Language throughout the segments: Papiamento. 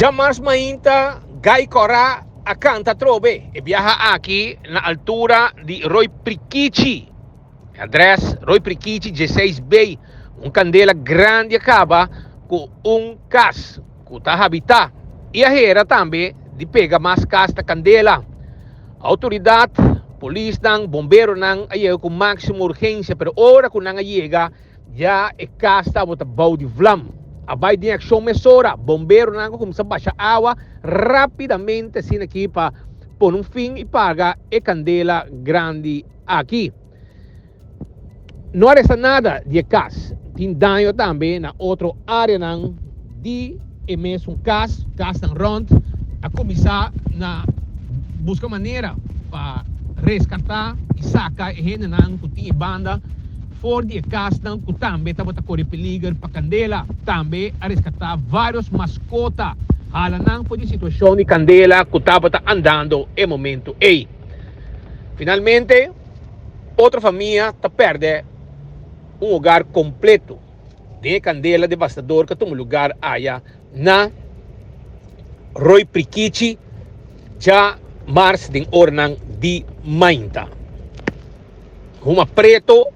Djamars mainta Gai Kòrá a kanta atrobe. E biaha aki na altura di Rooi Prikichi. E adrès, Rooi Prikichi 16B. Un kandela grandi a kaba ku un kas ku ta habitá i a hera tambe di pega mas kas na kandela. Outoridat, polisnan, bomberonan a yega ku máksimo urgensia pero ora ku nan a yega ya e kas tabata bou di vlam. A bai den akshon mesora, bomberonan a kuminsá basha awa rápidamente asina aki pa pone un fin i paga e kandela grandi aki. No a resta nada di e kas. Tin daño tambe na otro áreanan di e mesun kas. Kasnan rònt a kuminsá na buska manera pa reskatá i saka e hendenan ku tin e banda for di e kasnan ku tambe tabata kore peliger pa kandela. Tambe a reskatá vários maskota, hala nan for di e situashon di kandela ku tabata andando e momentu ei. Finalmente. Otro famia ta pèrdè un hogar kompleto den e kandela devastador ku a tuma lugar aya na Rooi Prikichi dja mars den oranan di mainta. Huma preto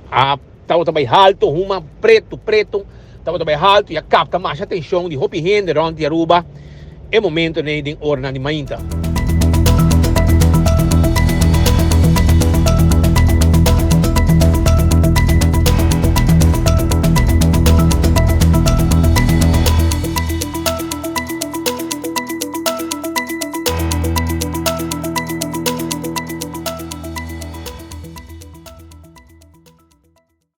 a tabata bai halto, huma preto preto tabata bai halto i a kapta masha atenshon di hopi hende rònt di Aruba e momentonan ei den oranan di mainta.